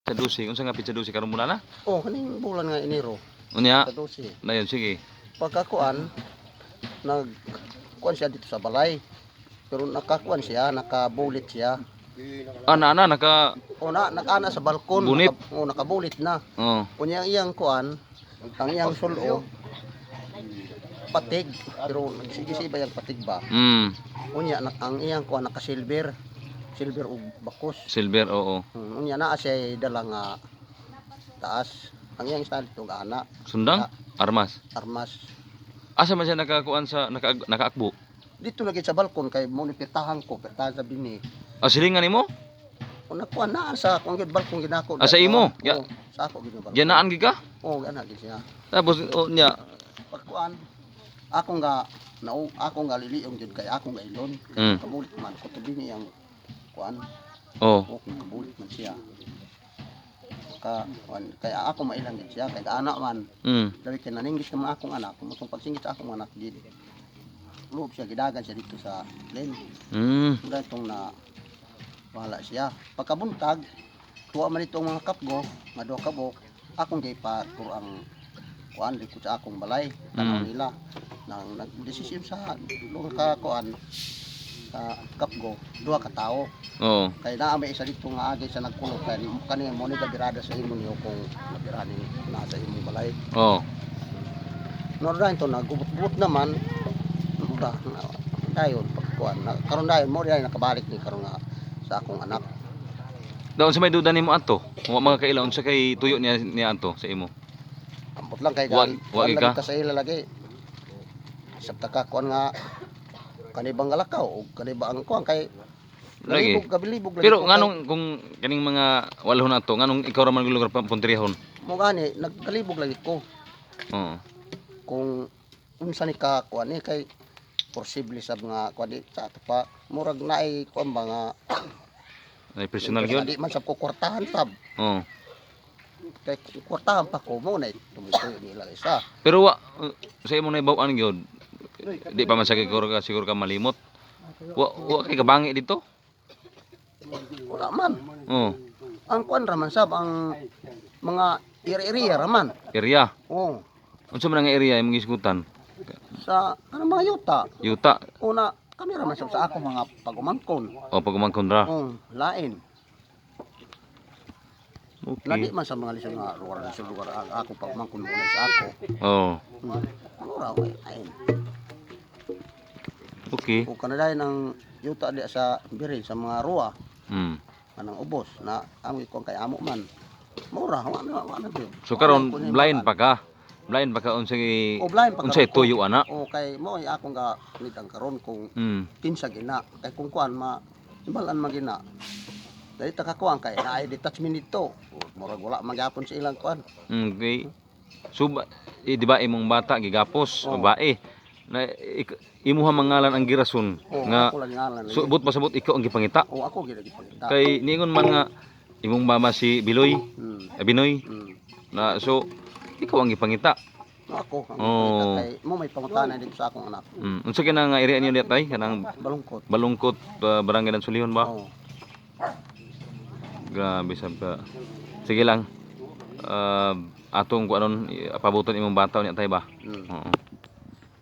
Sa 12, unsa nga petsa 12 karon bulan na? Oh, kaning bulan nga Enero Unya, sa 12. Dayon sige. Pagkakuan, nag kuan siya dito sa balay. Pero nakakuan siya, nakabulit siya. Ah, na na naka O na, nakana sa balkon. Bunit. Naka, oh, nakabulit na. Oh. Unya ang iyang kuan, ang iyang sulo, patig. Pero nagsige ba yung patig ba? Unya ang iyang kuan naka silver. Silver ug bakos. Silver, oo. Unya naa siya dala nga taas. Ang iyang style tong ana, Sundang? Armas. Armas. Asa man siya nakakuan sa nakaakbo? Dito lagi sa balkon kay mo ni pirtahan ko, pirtahan sa bini. Ah, silingan nimo? Una kuan naa sa akong gid balkon ginako. Ah, sa imo? Oo, sa ako gid balkon. Diyan naan gid ka? Oo, gana gid siya. Tapos oh, niya Pagkuan ako nga nao ako nga liliong jud kay ako nga ilon. Kabulit man ko to bini ang kuan, o kung kabulit man siya. Ka kuan kaya ako mailang gid siya kay anak man. Dali kay naninggit naman akong anak, kung mutong pagsingit sa akong anak gid. Loob siya gidagan siya dito sa lane. Mura itong na wala siya. Pagkabuntag, tuwa man ito ang mga kapgo, nga duha ka buok, akong gipaturo ang kuan likod sa akong balay, tanaw nila. Nang nagdesisyon sa lugar ka kuan sa kapgo, duha ka tawo. Oo. Kay naa may isa dito nga agay sa nagkulog kay kani mo ni gabirada sa imo niyo kung nabirani na sa imong balay. Oo. Nor ito nagubot-gubot naman mura na dayon pagkuan na karon dayon mo dayon nakabalik ni karon nga sa akong anak. Daon sa may duda nimo ato. Wa mga kaila unsa kay tuyo niya niya ato sa imo. Ambot lang kay Wa gan ka? lagi ka sa ila lagi. Sabta ka kuan nga kanibang galakaw o kaniba ang kuan kay Lagi. nalibog kabilibog lagi Pero ko kay- nganong kung kaning mga walhon ato, nganong ikaw ra man lugar puntirihon? Mo gani nagkalibog lagi ko Oo. Kung unsa ni ka kuan ni kay posible sab nga kuan di sa ato pa murag naay kuan ba nga Ay personal gyud. Di man sab ko kwartahan sab Oo. Kay kwartahan pa ko mo na tumutuyo nila isa. Pero wa sa imo naibaw-an gyud. Di pa man sa siguro ka malimot. Wa kay kabangi dito. Wala man. Oo. Ang kuan ra man sab ang mga iri-iriya ra man. Area. Oo. Unsa man ang area imong gisgutan? Sa kanang mga yuta. Yuta. Una kami ra man sab sa ako mga pagumangkon. O pagumangkon ra. Oo, lain. Lagi Okay. man sa mga lisod nga lugar sa lugar ang ako pagumangkon mo sa ako. Oo. Mura way lain. Okay. O kanada ng yuta di sa biri sa mga ruwa anang ubos na amo kuan kay amo man. Mura wa na wa na gyud. So karon blind pa ka. Blind pa ka unsay O blind pa unsay karon ko. tuyo ana. O kay mo ay akong ga nitang karon kung kinsa gina kay kung kuan ma imbalan man gina. Dahil ta kakuan kay naay detachment nito. Murag wala magyapon sa ilang kuan. Okay. So di ba imong bata gigapos, Oo. babae. Na imuha mangalan ang girason O nga ako lang ngalan. subot pasabot ikaw ang gipangita. O ako gid gipangita. Kay niingon man nga imong mama si Biloy, eh, Binoy na so ikaw ang gipangita. No, ako ang Oo. gipangita kay mo may pangutana dito sa akong anak. Unsa kina nga area niyo tay kanang Balungkot. Balungkot, barangay ng Sulihon ba? Oo. Grabe sab ka. Sige lang. Atong kuanon pabuton imong bata unya tay ba? Oo.